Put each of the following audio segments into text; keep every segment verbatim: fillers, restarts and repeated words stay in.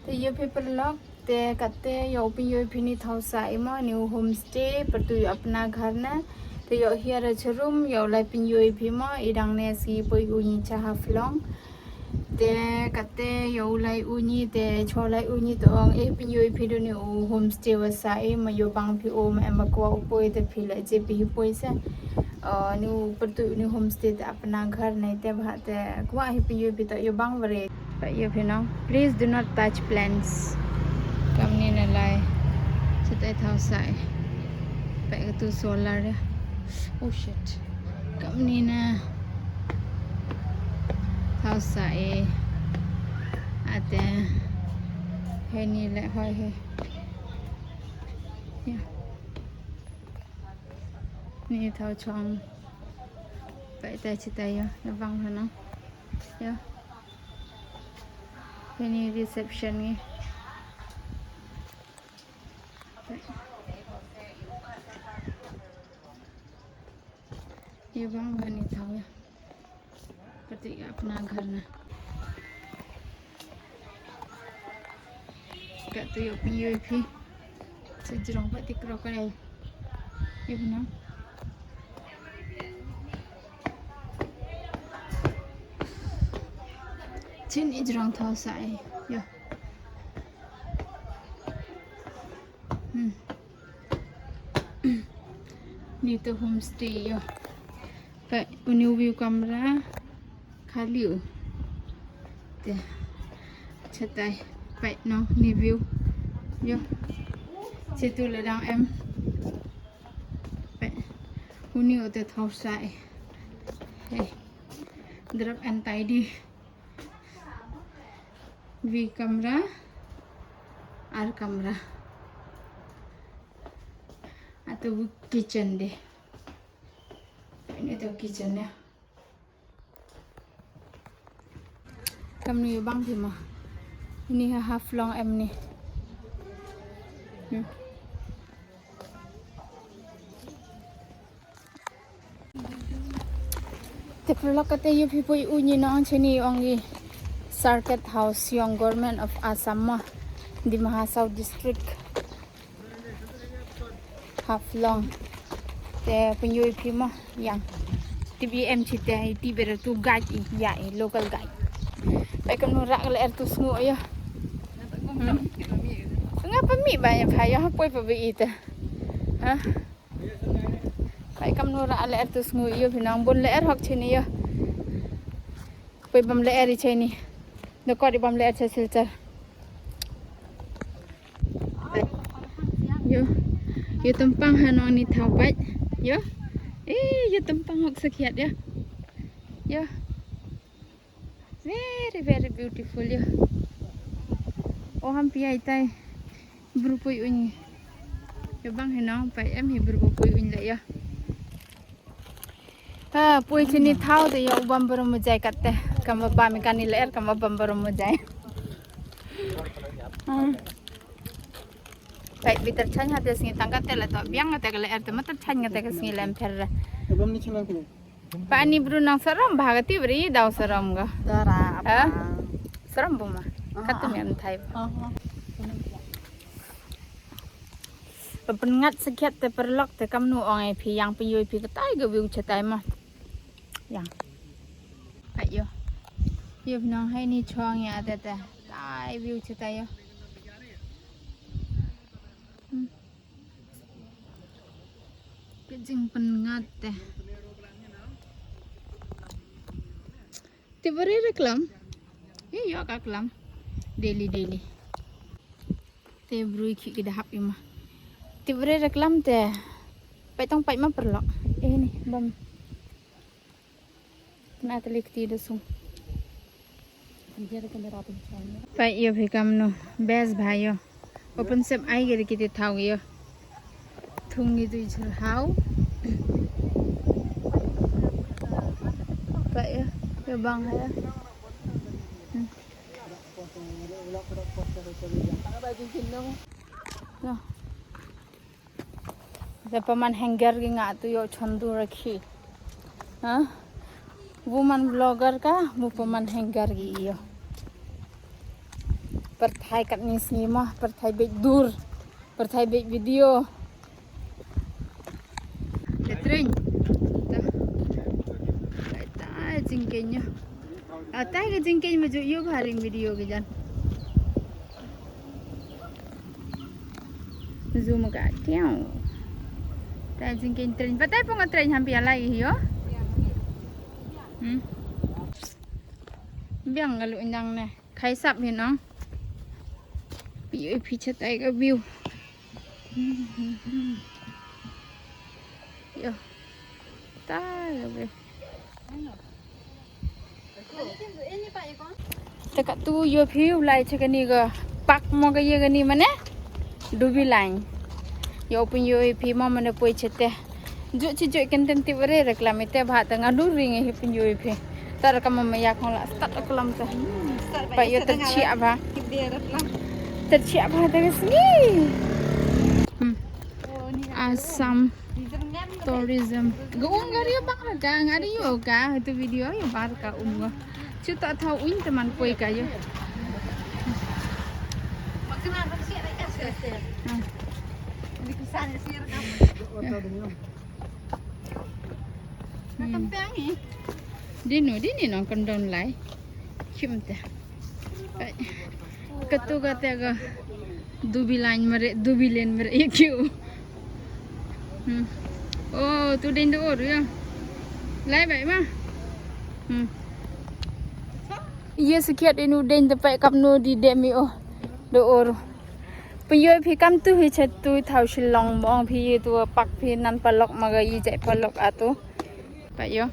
Te yoo phi paralok, te katte yow pynyoo i phi ni thaw sah i mo, ni u homestay, pyrtuid yow apna ghar ne. Te yow hiar charum, yow lai pynyoo i phi mo, i dang ne sngi poi u ni cha Haflong. Te katte yow lai u ni, te chwa lai u ni, te ong e pynyoo i phi du ni u homestay wa sah i, ma yow bang phi o, ma em ma kwah u poi, te phi le je phi hi poi se. O, ni u pyrtuid ni homestay te apna ghar ne, te bha te kwah hi pynyoo i phi, te yow bang ware. Pait yoo phi nong, please do not touch plants. Kamni na lai. Chatai thaw sah i. Pait katu solar ya. Oh shit. Kamni na thaw sah i. Ate. Hei ni le hoi hei. Ya. Ni thaw chong. Pait tai chitai ya. Ya bang hana. Ya. Ini reception ni. Ye bang bani thaw ya. Pati apna ghar na. Katu yow pynyoo i phi. Sa jrong pati crocodile. Ye bana. Chin i jrong thaw sah i. Yo. Hmm. Ni to homestay yo. Pait uni u view kamra. Khali u. Te. Chatai. Pait nong ni view. Yo. Chitu le dang em. Pait. Uni u te thaw sah i. Hey. Drap and tidy. Wi kamra, ar kamra. Atu kitchen de. Ini tu kitchen ya. Kamni bang phi ma. Ini ha Haflong em ni. Hmm. Te paralok kate yoo phi poi u ni nong chini ong i Circuit House yong Government of Assam ma, Dima Hasao District, Haflong. Te pynyoo i phi ma yang. Te B M chite i ti bera tu guide i ya i local guide. Pait kamnu rak le er tu sngu ya. Hmm. Nga pa mi ba ya pha ya poi pa bi i te. Ha? Pait kamnu ra le er tu sngu yo phi nong bun le er hok chini yo. Poi bam le er i chini. Dokot i bam le er cha Silchar. Yo. Yo tumpang ha nong ni thaw pait. Yo. Eh, yo tumpang hok sakhiat yo. Yo. Very, very beautiful yo. O ham pi ai tai. Bru poi uñ. Yo bang hi nong, pait em hi bru poi uñ le yo. Ha, poi chini thaw de yo bam bru mujai katte. Kam bam kani le er, kam bam bru mujai. Hmm. Pait bitar chang ha te sngi tang katte le to. Biang katte le er te matar chang katte ka sngi lem pher. Yo bam ni chang kini. Pani bru nang saram bha ka ti bri daw saram ga. Dara apa? Ha? Saram bu ma. Aha. Katu mi an thai. Aha. Pyngat sakhiat te paralok te kamnu ong e phi yang pynyoo i phi katai ka view chatai ma. Yang. Pait yo. Yo nong hai ni chong ya te te. Tai view chatai yo. Hmm. Ka jingpynngat te. Te bru re klam. Ye, yo ka klam. Daily, daily. Te bru ki ki da hap i ma. Te bru re klam te. Pait tong pait ma paralok. Eh, ni, bam. Na te lik ti da sung. Pait yo phi kamnu. Best bha yo. Open sep ai gari kiti thaw yo. Thung ni tu i chur hau. Pait yo. Yo bang ha yo. Hmm. Yo. Da paman hanger ki nga tu yo chondu rakhi. Ha? Woman blogger ka, bu paman hanger ki yo. Pyrthai katni sngi mo, pyrthai beit dur, pyrthai beit video. Te tren. Ta. Tai, tai jingkeiñ yo. Ah, tai ka jingkeiñ ma ju yoh bha ring video ki jan. Zoom ka tiaw. Tai jingkeiñ tren. Batai pong tren ham pia lai yo. Hmm. Biang ka lu nyang ne. Khai sap hi nong. Pi oi pi chatai ka view. Yo. Tai ka view. Te katu yoh phi u lai cha kani ka park mo ka ye kani mane Dubi Line. Yoh pynyoo i phi mo mane poi chete. Ju chi ju ken ten ti bare reklam ite bha ta nga du ring hi pynyoo i phi. Tar ka mo maya khong la start reklam ta. Pa yoh tar chia bha. Tar chia bha ta sngi. Hmm. Assam tourism. Ga ung gari bang la ka, nga di yoh ka, tu video yoh bar ka ung ga. Chu ta thau uñ te man poi ka yo. Hmm. Dinu, dini nong kondon lai. Chim te. Ai. Katu kate ka Dubi Line mare, Dubi Line mare, ye kyu. Hmm. Oh, tu deng do or ya. Lai bai ma. Hmm. Ye sakhiat inu deng te pai kap nu di de mi o. Do or. Pynyoo phi kam tu hi chet tu thau Shillong bong phi ye tu park phi nan palok ma ga ye jai palok atu. Pa yo.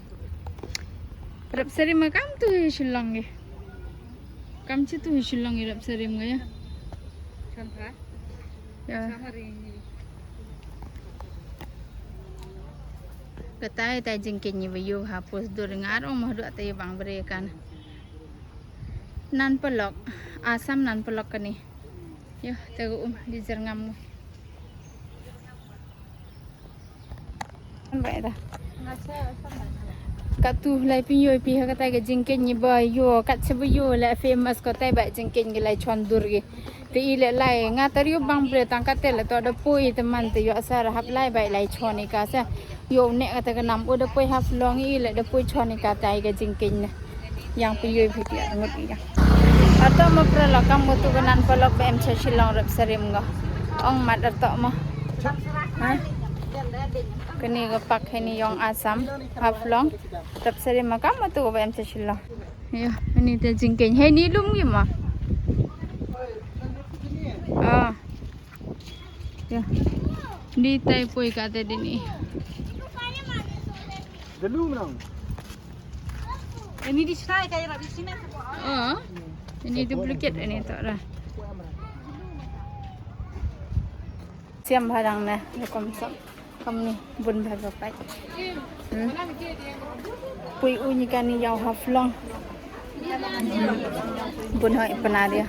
Rap sari ma kam tu hi Shillong ge. Kam chi tu hi Shillong i rap sari ma ya. Champha. Ya. Champha ri. Katai tai jingkeiñ ni ba yoh ha pos dur ngar ong ma du tai bang bre kan. Nan palok. Assam nan palok kani. Yo, te gu um di jer ngam. Bai da. Katu lai pynyoo phi ha katai ka jingkeiñ ni ba yoh, kat se ba yoh la famous katai ba jingkeiñ ki lai chon dur gi. Te i le lai nga tar yoh bang bre tang kate le to da poi te man te yoh sar hap lai bai lai chon i ka se. Yoh ne kata ka nam u da poi Haflong i le da poi chon i katai ka jingkeiñ ne. Yang pynyoo phi ti ngut i ya. Ato mo pra lo kam mo tu ka nan palok ba em cha Shillong rap sarim ngo. Ong mat ato mo. Ha? Kani ka park heini yong Assam, Haflong. Rap sarim ma kam mo tu ba em cha Shillong. Yo, ni te jingkeiñ. Heini lum gi ma. Ah. Yo. Ni tai poi kate dini. Dulu menang. Ini di sini kayak rabi sini. Oh. Ini duplicate ini tak ada. Siam hadang ne, yakom sok. Kam ni, bun bha bha pai. Hmm. Pui u ni kani yau Haflong. Hmm. Bun hoi panaria.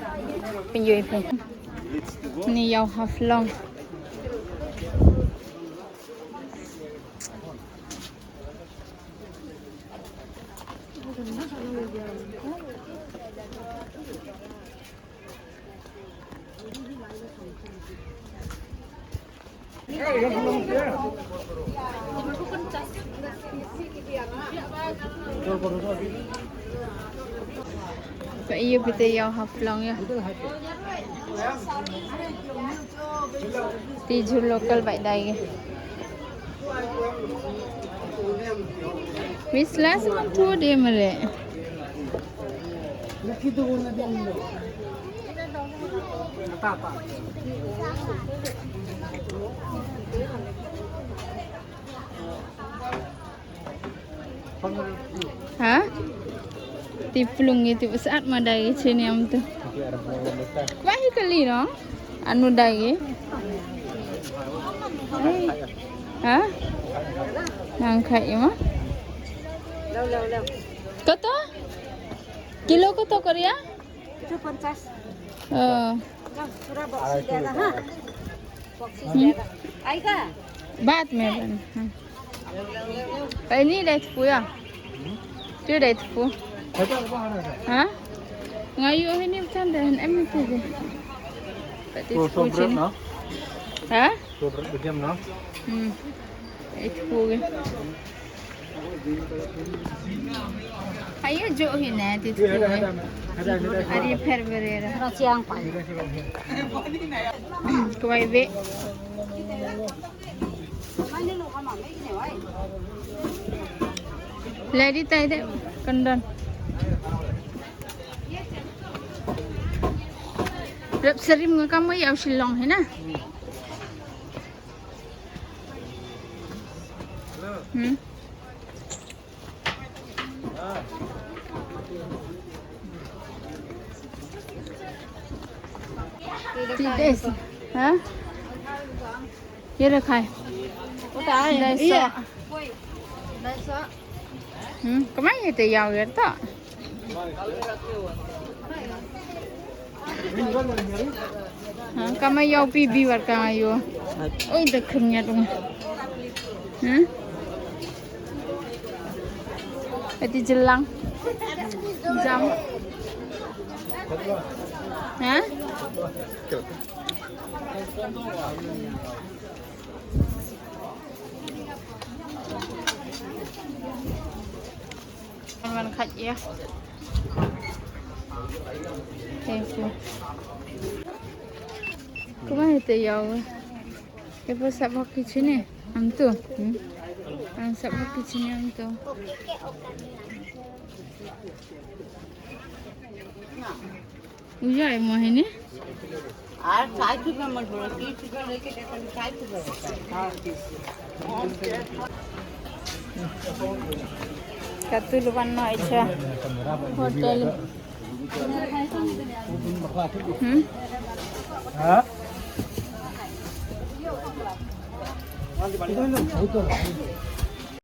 Pynyoo phi. Ni yau Haflong. Ka iyo pite yau Haflong ya. Ti jhur local bai dai ge. Wisla se man tu de mare. Ha? Ti plung i ti saat ma dai chini am tu. Wah hi kali no? Anu dai. Ha? Nang khai ma? Kato? Kilo kato Korea? Itu pancas. Oh. Nah, sudah box deh, ha? Box deh. Aika? Baat mein ban. Ha. Ini dai tpu ya? Tu dai tpu. Ha? Nga yoo hi ni bthan da, em hi te de. Pat i tpu chini. Ha? Hmm. I tpu ge. Ayo jo hi na, ti tpu ge. Ari pher bere ra. Ra chiang pai. Kwai be. Lady tai de, kondon. Rep serim nga kam wa yaw Shillong hi na. Hmm. Ti des. Ha? Ye re khai. Dai sa. Hmm, kamai ye te yaw ye ta. Ha, kamai yaw pi bi war ka yo. Oi, da khum ya tung. Hmm? Ati jelang. Jam. Ha? Wan khat ya. Thank you. Kuma ite yaw. Ke pa sap hok ki chini. Am tu. Hmm? Am sap hok ki chini am tu. Uya, em mo hini? Ar chai chupa mo, thora tis chupa leke, chai chupa. Katu luban no, acha. Hotel. Hmm? Ha?